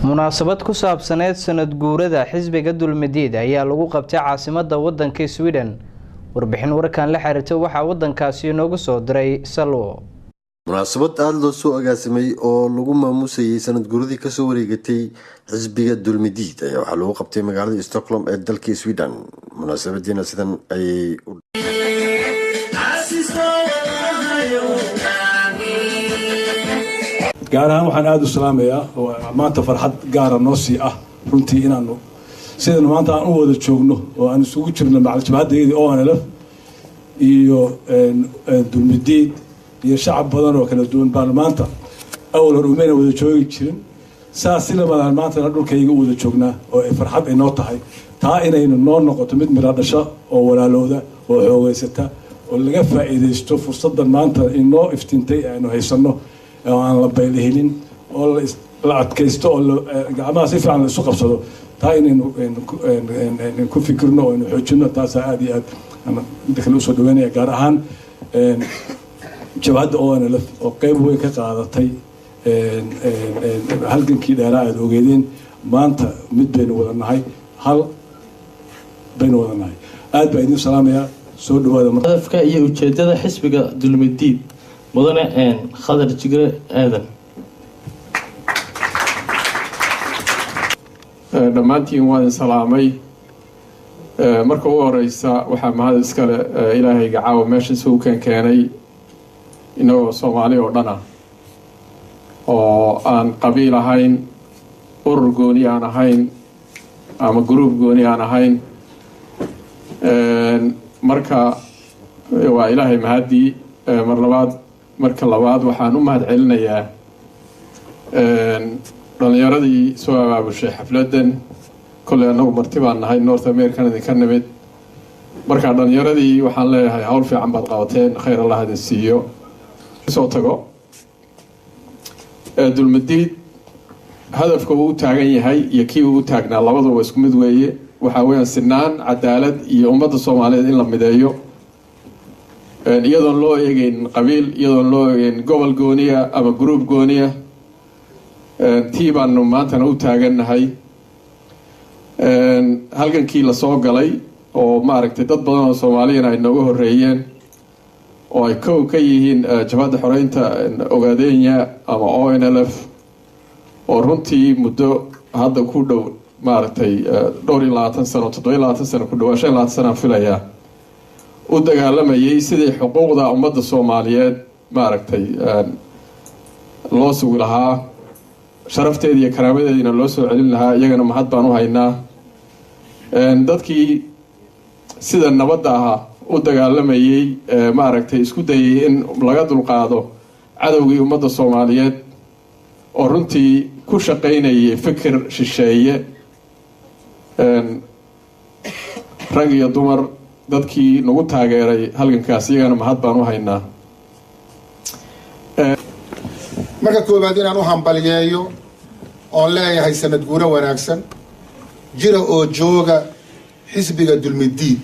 Munaasabad ku saabsaneed sanad guurada xisbiga Dulmidiid ayaa lagu qabtay caasimada wadanka Sweden. Warbixin warkan la xiriirta waxaa wadankaasi inoogu soo diray Salwo. Munaasabad aada loo soo agaasimay oo lagu maamuusayay sanad guuradii kasoo wareegatay xisbiga Dulmidiid ayaa waxaa lagu qabtay magaalada Stockholm ee dalka Sweden. Munaasabadiina sidan ayay u Gaar ahaan waxaan aada u salaamayaa oo maanta farxad gaara noo sii ah runtii inaanu sidanu maanta aan u wada joogno oo aan isugu jirno jabhadayadii ONLF iyo Dulmidiid iyo shacab badan oo kala duwan baanu maanta. Awal hor umayna wada joogi jirin saas si lamadaan. Maantana dhulkayga u wada joognaa oo ay farxad inoo tahay taa inaynu noo noqoto mid mira dhasho oo walaalowda oo xoogeysata oo laga faa'iidaysto fursaddan maanta inoo iftintay aynu haysanno oo aan la baylihinin oo la adkaysto oo gacmaha si fiican la isu qabsado. Taa inaynu ku fikirno oo aynu xoojino, taasaa aada iyo aad inta kale usoo dhaweynaya, gaar ahaan jabhadda ONLF oo qeyb weyn ka qaadatay halgankii dheeraa aada ogeedeen. Maanta mid baynu wada nahay, hal baynu wada nahay. Aad baa idin salaamayaa, soo dhawaada. Hadafka iyo ujeedada xisbiga Dulmidiid, mudane Khadar Jigre Aadan. Dhammaantiin waan idin salaamay. Marka ugu horeysa waxaa mahad iskale Ilaahayga caawa meesha isugu keenay inagoo Soomaali oo dhan ah oo aan qabiil ahayn, urur gooni aan ahayn ama group gooni aan ahayn. Marka waa Ilaahay mahaddii. Mar labaad, marka labaad waxaan u mahad celinayaa dhalinyaradii soo abaabushay xafladdan. Kolley annagu marti baan nahay, North American idinka nimid. Marka dhalinyaradii waxaan leeyahay hawl fiican baad qabateen, khayr Allah idin siiyo. Soo tago Dulmadiid hadafka uu u taagan yahay iyo kii uu u taagnaa labaduba isku mid weeye. Waxaa weeyaan sinaan, cadaalad iyo ummadda Soomaaliyeed in la mideeyo, iyadoon loo eegeyn qabiil, iyadoon loo eegeyn gobol gooniya ama group gooniya. Tii baanu maantana u taagannahay. Halgankii lasoo galay oo maaragtay dad badan oo Soomaaliyana ay nooga horeeyeen oo ay kow ka yihiin Jabhadda Xoreynta Ogaadeenya ama ONLF, oo runtii muddo hadda ku dhow maaragtay dhowr iyo labaatan sano, 27 sano ku dhawaa, 25 sanaan filayaa, u dagaalamayay sidii xuquuqda ummadda Soomaaliyeed maaragtay loo sugi lahaa, sharafteeda iyo karaamadeediina loo soo celin lahaa. Iyagana mahad baan u haynaa. Dadkii sida nabadda ahaa u dagaalamayey, maaragtay isku dayay in laga dulqaado cadowgii ummadda Soomaaliyeed oo runtii ku shaqaynayay fikir shisheeye, rag iyo dumar dadkii nagu taageeray halgankaas, iyagana mahad baan u haynaa. Marka koowaad inaan u hambaliyeeyo oon leeyahay sanad guuro wanaagsan, jira oo jooga xisbiga Dulmidiid.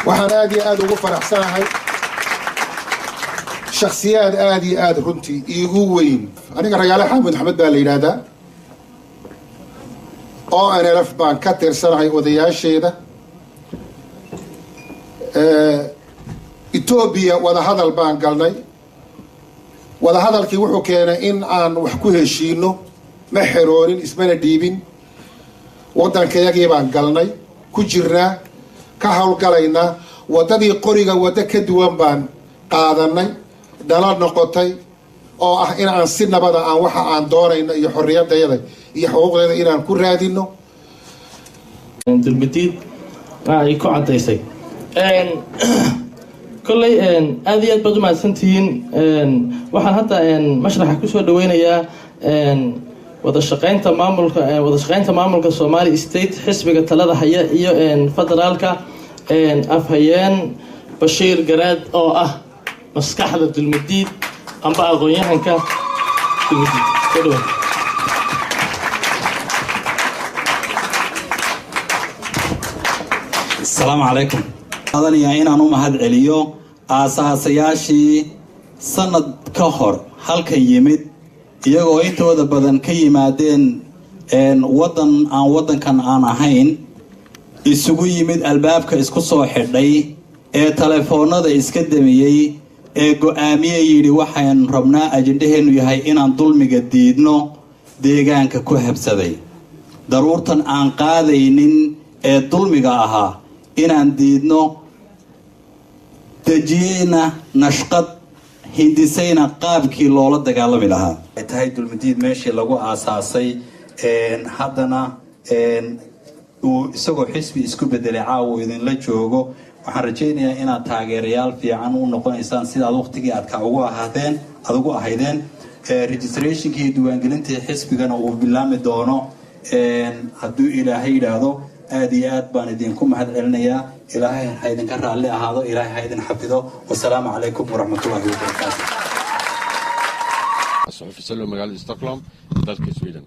Waxaan aada iyo aada ugu faraxsanahay shakhsiyaad aada iyo aada runtii iigu weyn. Aniga Rayaale Xaamud Axmed baa la yidhaahdaa, ONLF baan ka tirsanahay odayaasheeda. Etoobiya wadahadal baan galnay. Wadahadalkii wuxuu keenay in aan wax ku heshiino. Ma xeroonin, ismana dhiibin. Waddankayagii baan galnay, ku jirnaa, ka howlgalaynaa. Waddadii qoriga waddo ka duwan baan qaadanay, dhala noqotay oo ah in aan si nabada aan waxa aan doonayno iyo xorriyadayada iyo xuquuqdeeda inaan ku raadino. Dulmidiid ay ku caddaysay kolley. Aada iyo aad baad umahadsantihiin. Waxaan hadda mashraxa kusoo dhaweynayaa wada shaqeynta maamulka, wada shaqeynta maamulka Somali State, xisbiga talada haya iyo federaalka, afhayeen Bashiir Garaad oo ah maskaxda Dulmidiid amba aqoon-yahanka Dulmidiid. Soo dhawaad. Asalaamu calaykum. Qaadanaya inaan u mahad celiyo aasaasayaashii sanad ka hor halkan yimid. Iyagoo intooda badan ka yimaadeen waddan aan waddankan aan ahayn, isugu yimid, albaabka isku soo xidhay, ee telefoonada iska damiyey, ee go-aamiye yidhi waxaynu rabnaa, ajendaheennu yahay inaan dulmiga diidno, deegaanka ku habsaday, daruurtan aan qaadaynin ee dulmiga ahaa inaan diidno, dejiyeyna nashqad, hindisayna qaabkii loola dagaalami lahaa. Ay tahay Dulmidiid meeshii lagu aasaasay, haddana uu isagoo xisbi isku bedelay caawa idinla joogo. Waxaan rajaynayaa inaad taageerayaal fiican u noqonaysaan sidaad waqtigii aadka ugu ahaadeen aad ugu ahaydeen. Registrationkii iyo diiwaangelintii xisbigana uu bilaami doono hadduu Ilaahay yidhaahdo. Aad iyo aad baan idinku mahad celinayaa. Ilaahay ha idinka raalli ahaado, Ilaahay ha idin xafido. Wasalaamu calaykum waraxmatullaahi wabarakaatu. Suxufi Salo, magaalada Stockholm, dalka Sweden.